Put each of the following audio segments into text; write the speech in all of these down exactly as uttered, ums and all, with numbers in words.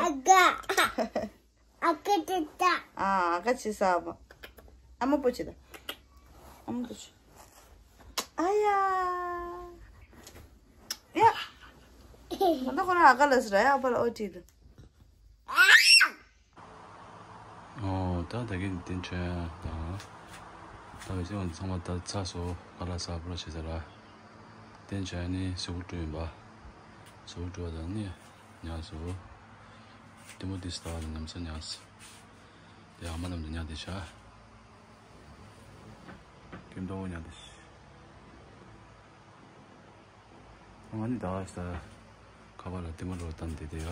ཨ་ག་ཨ་ག་ཏི་ཏ། ཨ་ཨ་ག་ཅི་ས་བ། ཨ་མ་པོ་ཅི་ད། ཨ་མ་པོ་ཅི། ཨ་ཡ། ཡ། ང་ད་ཁོ་རང་ཨ་ག་ལ་ཟེར་ཡ། ཨ་ཕ་ལ་ཨོ་ཏི་ད། ཨོ་ད་ད་གིན་དེ་འདྲ་དང་། ད་བས་ཚང་མ་ད་ཚ་སོ་ག་ལ་ས་པོ་ལ་བྱེད་ས་ར། དེ་འདྲ་ནི་ཟུག་སྤྲོ་ཡིན་པ། ཟུག་སྤྲོ་དང་ནི་ཉག་སོ། དེ་མོ་དེ་སྟ་བ་དང་ཉམས་ས་ཉག་སོ། དེ་ཨ་མ་ལམ་དུ་ཉག་དེ་ཤ། ཀིན་ཏོ་ཉག་དེ་ཤ། ང་ནི་ད་ས་ཁ་བ་ལ་ལྟད་མོ་རོ་བཏང་བསྡད་དེ་ཡ།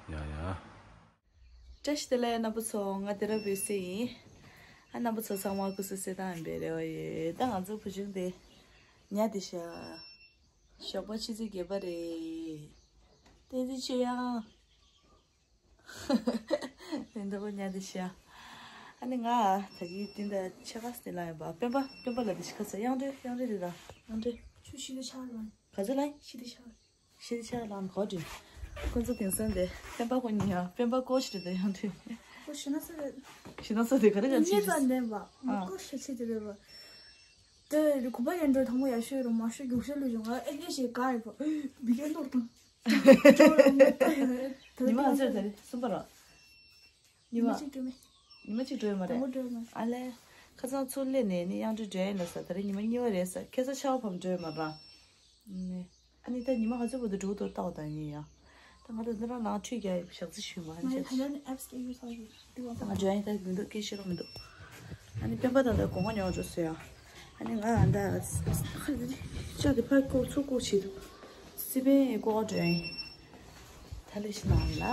ཡ་ཡ། བཀྲ་ཤིས་བདེ་ལེགས་རྣམ་པ་ཚོ། ང་དེ་ར་བོད་སེ་ཡིན། ཨ་རྣམ་པ་ཚོ་ཚང་མ་སྐུ་གཟུགས་གསལ་ཐང་ཡིན་པའི་རེ་བ་ཡོད། ད་ང་ཚོ་བུ་ཆུང་དེ་ཉལ་བསྡད་ཤག་ཞོགས་པ་ཆུ་ཚོད་བརྒྱད་པ་རེད། བསྟན་འཛིན་ཆོས་དབྱངས། དེ་འདྲ་པོ་ཉལ་བསྡད་ཤག་ཨ་ནི་ང་ད་གིན་དེ་འདྲ་ཕྱེད་ཀ་སྟེང་ལ་ཡོད་པ། སྤེན་པ་སྤེན་པ་ལ་དེ་ཤི་ཁ་ས་དབྱངས་སྒྲོལ། དབྱངས་སྒྲོལ་དེ་དང་དབྱངས་སྒྲོལ། ཁྱོད་ཤི་དུ་ཆགས་ལ། ག་ཚོད་ལ་ཡིན། ཤི་དུ་ཆགས། ཤི་དུ་ཆགས་ལ་གོ་དྲི། ཁོ་ཚོ་དེང་སང་དེ་སྤེན་པ་ཀོ་ཉི་ཡ་སྤེན་པ་ཀོ་ཤི་དུ་དེ་ཡང་དྲི། ཁོ་ཤི་ན་ས་རེད། ཤི་ན་ས་དེ་ག་རེ་ག་རེ་ཉེ་ཙམ་ནས་བ་མ་ཨ། ཀོ་ཤི་ཆེ་དེ་རེད་བ། དེ་གོ་པ་ཡན་འགྲོ་དང་པོ་ཡ་ཤོད་རུ་མ་ཤོད་རྒྱུག་ཤོད་ལུས་བྱུང་ང་ཨེ་ཉེ་ཞེ་ག་ཡི་བ་བི་གེ་ནོར་དང་། ཉི་མ་ང་ཚོས་དེ་རེད་གསུམ་པ་ར། ཉི་མ། ཉི་མ་གཅིག་འགྲོ་མེད། ཉི་མ་གཅིག་འགྲོ་ཡོད་མ་རེད། དང་པོ་འགྲོ་ཡོད་མ་རེད། ཨ་ལས། ཁ་སང་ཚུར་སླེབས་ནས་ནི་དབྱངས་སྒྲོལ་འགྲོ་ཡིན་ལ་ས། ད་རེས་ཉི་མ་གཉིས་པ་རེད་ས། ཁ་སང་ཆར་པ་བབས་འགྲོ་ཡོད་མ་རེད། ནི། ཨ་ནི་ད་ཉི་མ་ག་ཚོད་བར་དུ་འགྲོ་གི་འདུག་ལྟ་བ་དང་ཡིན་ཡ། ད་ང་ད་འདི་རང་ལང་ཁྲུས་རྒྱག་ཡོད་ཞག་རྩི་ཞུས་མ་ཧན་ང་ཆད་ད་ལན་ཨེབ་སི་ཀེ་ཡུ་ས་ཡོད་དེ་བ་ད་ང་འགྲོ་ཡ་ཡིན་ད་མི་འདུག་སྐད་ཆ་རོགས་མི་འདུག་ཨ་ནི་སྤེན་པ་དང་ད་དགོང་མོ་ཉོ་འགྲོ་སོ་ཡ། ཨ་ནི་ང་ཨ་ད་ཁ་ལ་ཅག་དེ་ཕར་ཀོ་ཚུར་ཀོ་བྱེད་དུ། སི་པན་ཀོ་འགྲོ་ཡིན། ད་ལས་ཤི་ནང་ལ།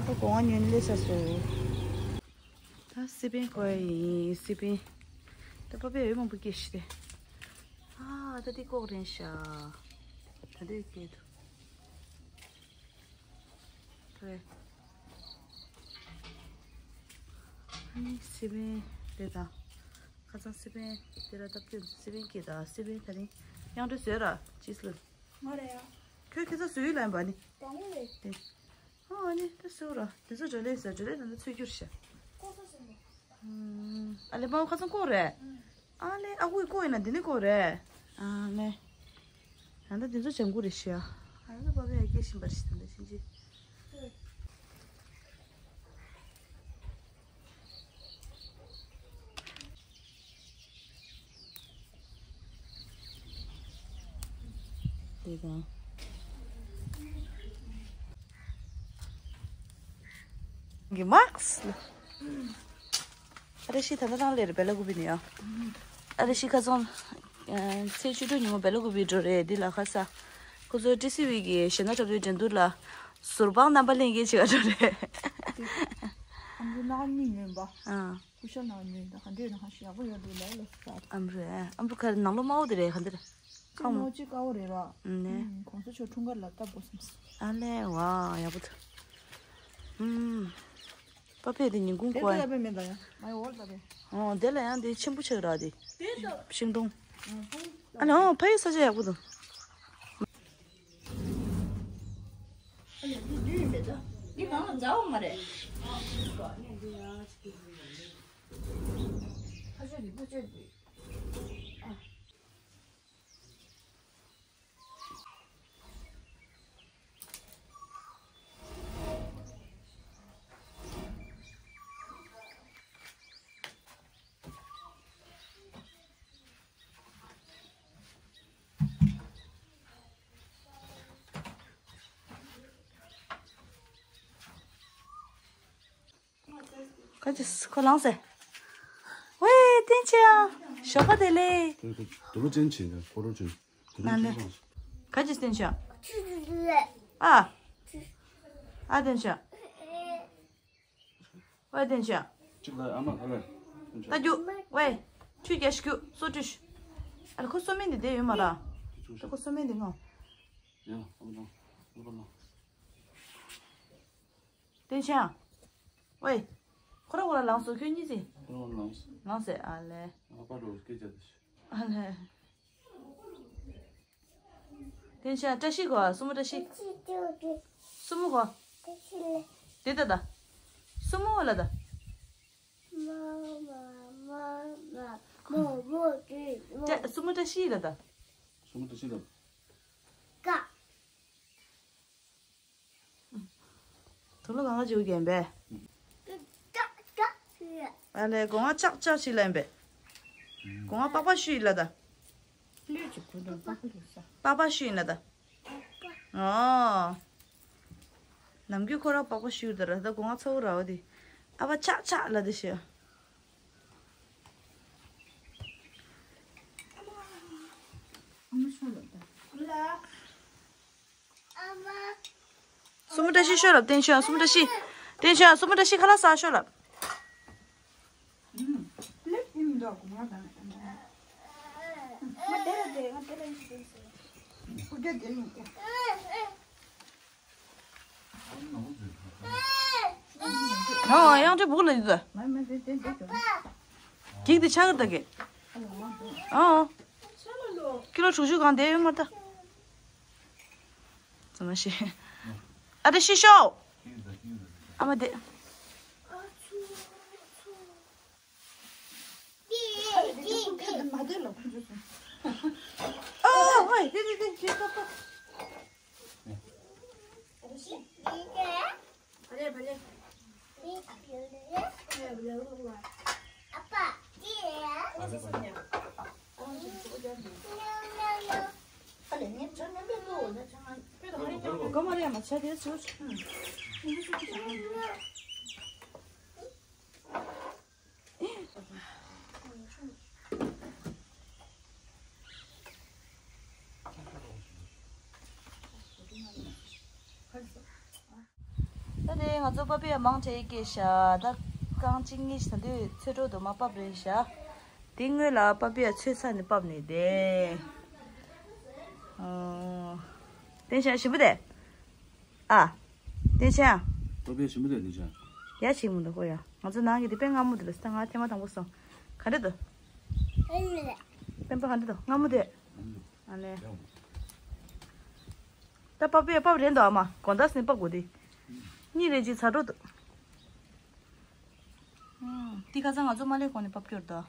ད་གོང་ཉོན་ལས་ས་སོ། ད་སི་པན་ཁོ་ཡིན་སི་པན། ད་པ་པའི་འོས་མང་པོ་སྐྱེས་ཤི་སྟེ། ཨ་ད་དེ་ལྐོག་རེད་ཤག་ད་དེ་སྐྱེས་འདུག་ཁོས། ཨ་ནི་སི་པན་དེ་དང་། ཁ་སང་སི་པན་དེ་ལ་ལྟ་སྐྱོན་སི་པན་སྐྱེས་དང་སི་པན་ད་ནི་དབྱངས་སྒྲོལ་བཟོས་ར་ཅིས་ལ། ང་རེད་ཡ། ཁྱོད་ཁྱེད་ཚོ་བཟོས་ཡོད་ལ་ཡིན་པ་ནི། དང་པོ་རེད། དེ། ཨ་ནི་ད་བཟོས་ར་དེ་ཚོ་འགྲོ་ལེ་ཟེར་འགྲོ་ལེ་ད་ཚོད་རྒྱུར་ཤ། ཀོ་ས་སོང་། ཨ་ལེ་མ་ཁ་སང་ཀོ་རེད། ཨ་ལེ་ཨ་ཁུའི་ཀོ་ཡིན་ན་འདི་ནི་ཀོ་རེད། ཨ་ལེ། ད་ལྟ་འདི་ཚོ་ལྗང་གུ་རེད་ཤག་ཨ་ལེ་པ་པའི་སྐྱེ་བཞིན་པར་ཤི་ད་ལྟ་ཕྱིན་ཅི། དེ་དང་། གི་མཱག་སི། ཨ་རེ་ཤི་ད་ལྟ་རང་ལས་རེད་བེ་ལ་ཀུ་པི་ནས་ཡ། ཨ་རེ་ཤི་ཁ་སང་། ཚེས་བཅུ་དྲུག་ཉིན་མོ་བེ་ལ་ཀུ་པི་འགྲོ་རེད་འདི་ལ་ཁ་ས། ཁོ་ཚོ་ཏི་སི་ཝི་གི་གཞས་སྣ་འཁྲབ་སྟོན་འགྲན་བསྡུར་ལ། ཟུར་དཔང་རྣམ་པ་ལྷན་རྒྱས་བྱེད་ག་འགྲོ་རེད། ཨམ་རུ་ནག་གཉིས་ཉོས་པ། ཨ། ཀུ་ཤ་ནག་ཉོས་ད་ག་འདྲས་ནག་ཤི་ཡག་པོ་ཡོད་འདུག་ལ་ལོ་ས། ཨམ་རུ་ཨ་ཨམ་རུ་ཁ་ནང་ལོ་དམའ་བོ་དེ་རེད་ག་འདིར། ཁ་མོ་ཅིག་དཀར་བོ་རེད་ར། ནས། གོང་ས་མཆོག་འཁྲུངས་སྐར་ལ་ལྟ་དགོས་བསམ་སོང་། ཨ་ལེ་ཝ་ཡག་པོ་འདུག་ཨུམ། པ་ཕས་དེ་ཉིན་གུང་དེ་གོ་ལྟ་ཡ་པའི་མེད་ད་ཡ། ང་ཡི་འོར་ལྟ་པའི། ཨོ་དེ་ལ་ཡང་དེ་ཆེན་པོ་ཆགས་ར་དེ། དེ་ལྟ། ཤིང་སྡོང་། ཨ་ལེ་ཨོ་ཕ་ཡི་ས་ཆ་ཡག་པོ་འདུག་ཨ་ལེ་འདི་བདུད་ཡིན་པས་ད། འདི་གང་ལ་མཛའ་བ་མ་རེད། ཁ་ཤས་འདི་ཕ་ཆོས་འདི། ཁ་ཅིག་ཁོ་ལངས་སེ། ཝེ་བསྟན་ཆོས་ཨ། ཞོགས་པ་བདེ་ལེགས། དེ་དེ་དེ་ལོ་ཅན་ཆེ་ནས་ཕོ་རོ་ཆེ། དེ་ན་ལོ་ནས། ཆེ་ཆེ། ཁ་ཅིག་བསྟན་ཆོས་ཨ། ཨ། ཨ་བསྟན་ཆོས། ཝེ་བསྟན་ཆོས། གཅིག་ལ་ཨ་མ་ག་ལེ། ད་རྒྱུག་ཝེ། ཁྱོད་རྒྱ་ཞིག་རྒྱུག་སོ་བཀྲུས། ཨ་ལ་ཁོ་སོ་སྨན་འདི་བསྡད་ཡོད་མ་ར། ད་ཁོ་སོ་སྨན་འདི་ངོ་། ཡ་ཨ་མ་ལ་ཨ་མ་ལ། བསྟན་ཆོས་ཨ། ཝེ། ཁོ་ར་ཁོ་ར་ལངས་སོ་ཁྱོད་གཉིས་ཟིན། ཁོ་ར་ལངས་སོ། ལངས་སེ་ཨ་ལེ། ཨ་ཕ་རོ་སྐད་ཆ་དེ་ཤི། ཨ་ལས། བསྟན་ཆ་བཀྲ་ཤིས་གོ། སྲུ་མོ་བཀྲ་ཤིས། སྲུ་མོ་གོ། དེ་ད་ད། སྲུ་མོ་ལ་ད། སྲུ་མོ་བཀྲ་ཤིས་ལ་ད། སྲུ་མོ་བཀྲ་ཤིས་ལ། དུ་ལོ་གང་ག་བྱེད་དགོས་ཀྱི་ཡིན་པས། ཨ་ལས་སྒོ་ང་ལྕག་ལྕག་ཞིག་ལ་ཡིན་པས། སྒོ་ང་པགས་པ་བཤུས་ཡིན་ལ་ད། པགས་པ་བཤུས་ཡིན་ལ་ད། ཨོ། ནམ་རྒྱུན་ཁོ་རང་པགས་པ་བཤུས་ད་ར་ད་སྒོ་ང་ཚ་བོ་ར་བ་དེ། ཨ་པ་ལྕག་ལྕག་ལ་དེ་ཤི། སྲུ་མོ་བཀྲ་ཤིས་ཤོད་ལབ། བསྟན་ཆོས་སྲུ་མོ་བཀྲ་ཤིས། བསྟན་ཆོས་སྲུ་མོ་བཀྲ་ཤིས་ཁ་ལག་ཟ་ཤོད་ལབ། ཨོ་གཡང་ཁྲི་སྦུག་ལ་ཡོད། འགྱིག་དེ་ཆག་གི་ད་གི། ཨོ། ཀི་ལོ་དྲུག་ཅུ་གང་དེ་ཡོད་མ་ད། ཙམ་མ་ཤེས། ཨ་དེ་ཤི་ཤོག་ཨ་མ་དེ། ཨོ་ཧོꯏ་དེ་དེ་དེ་ཤི་ཤོག་ད་དེ་ང་ཚོ་པ་པི་ཡ་མང་ཆེ་སྐྱེས་ཤག་ད་རྐང་གཅིག་གཉིས་ཤིག་ད་དུས་ཚོད་འགྲོ་དུ་མ་བབས་རེད་ཤག་དེ་སྔོན་ལ་པ་པི་ཡ་ཚོད་ཚ་ནས་བབས་ནས་དེ། ཨོ། བསྟན་ཆ་ཞིམ་པོ་དེ། ཨ། བསྟན་ཆ། པ་པི་ཡ་ཞིམ་པོ་དེ་བསྟན་ཆ། ཡ་ཆིག་མུ་འདུག་ཁོ་ཡ། ང་ཚོ་ནང་གི་དེ་དཔེ་སྔ་མོ་དེ་ལ་ད་ང་ཐེངས་མ་དང་པོ་སོང་། ག་འདྲ་འདུག་སྤེན་པ་ག་འདྲ་འདུག་སྔ་མོ་དེ། ཨ་ལས། ད་པ་པི་ཡ་བབས་རན་འདུག་ཨ་མ། དགོང་དག་སེམས་པ་དགོས་དེ། གཉིད་རེ་ཅིག་ཚ་འགྲོ་འདུག་ཨུམ། དེ་ཁ་སང་ང་ཚོ་མ་སླེབས་གོང་ནས་བབས་ཀྱི་ཡོད་རེད་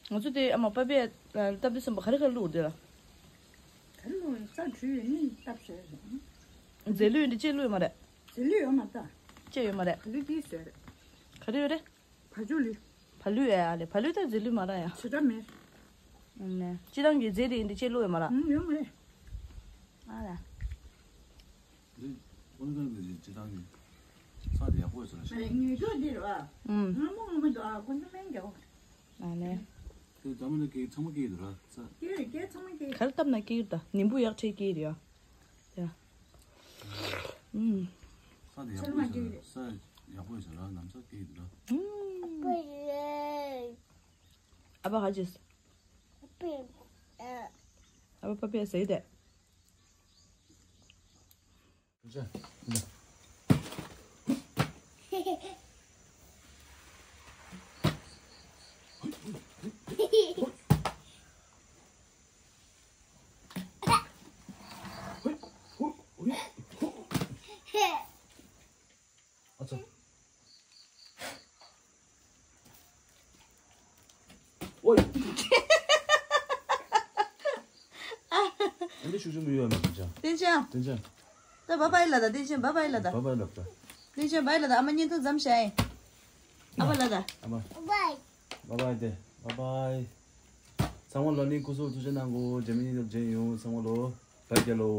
ད། ང་ཚོ་དེ་ཨ་མ་པ་པི་ཡ་སྟབས་བདེ་སོང་པ་ག་རེ་ག་རེ་བླུགས་དེ་ལ། ག་རེ་བླུགས་ཡིན་རྩ་འཁྲུད་ཡིན་ནི་སྟབས་བཟོས་རེད། རྫས་ལུད་འདི་ཅིག་བླུགས་ཡོད་མ་རེད། རྫས་ལུད་ཡོད་མ་རེད། ཅིག་ཡོད་མ་རེད། ག་ལུད་ཅིག་བཟོས་རེད། ག་རེ་ཡོད་རེད། བ་ཕྱུགས་ལུད། བ་ལུད་ཨེ་ཨ་ལེ་བ་ལུད་ད་རྫས་ལུད་མ་རེད་ཡ། བྱེ་བྲག་མེད། ཨ་ནི་སྤྱི་བཏང་གི་རྫས་དེ་ཡིན་དེ་ཅིག་བླུགས་ཡོད་མ་རེད། ཨུམ་ཡོད་མ་རེད། ཨ་ལེ། འདི་ཀུན་ཀུན་གྱི་སྤྱི་བཏང་གི་ས་དེ་ཡག་པོ་ཡོད་ས་རེད་ཤག་ངེས་སྐྱོ་འདི་རེད་བ། ཨུམ། སྔ་མོ་སྔ་མོ་འདུག་ཨ་ཀུན་ཀུན་མེད་འགྱོ། ཨ་ནི། དེ་འཛམ་གླིང་གི་ཚང་མ་སྐྱེ་ཡི་འདུག་ར་ས། སྐྱེ་ཡོད་སྐྱེ་ཚང་མ་སྐྱེ། ག་རེ་བཏབ་ན་སྐྱེ་ཡོད་ད་ནིམ་བུ་ཡག་ཆེ་སྐྱེ་ཡོད་ཡ། ཡ། ཨུམ། ས་དེ་ཡག་པོ་ཡོད་ས་རེད་ས་ཡག་པོ་ཡོད་ས་ར་ལམ་ས་སྐྱེ་ཡི་འདུག་ར། ཨུམ། ཨ་ཕ་ག་ཅེས། ཨ་ཕ་པ་པི་ཡ་ཟེར་དེ། ཨ་ཚོ། ཨོའི། ཨ་འདི་ཤུགས་ཆེན་པོ་ཡོད་མེད་དེ་ཅང་། དེ་ཅང་། དེ་ཅང་། ད་བ་བའི་ལ་ད་དེ་ཅང་བ་བའི་ལ་ད། བ་བའི་ལ་ད། དེ་ཅང་བའི་ལ་ད་ཨ་མ་བརྙན་ཐུང་མཚམས་བཞག་ཨེ། ཨ་བ་ལ་ད། ཨ་མ། བ་བའི། བ་བའི་དེ། བ་བའི། ཚང་མ་ལོ་ནི་སྐུ་གཟུགས་ཐུགས་རྗེ་གནང་གོ་རྗེས་མ་ཉིན་དུ་མཇལ་ཡོང་ཚང་མ་ལོ། བའི་རྒྱལ་ལོ།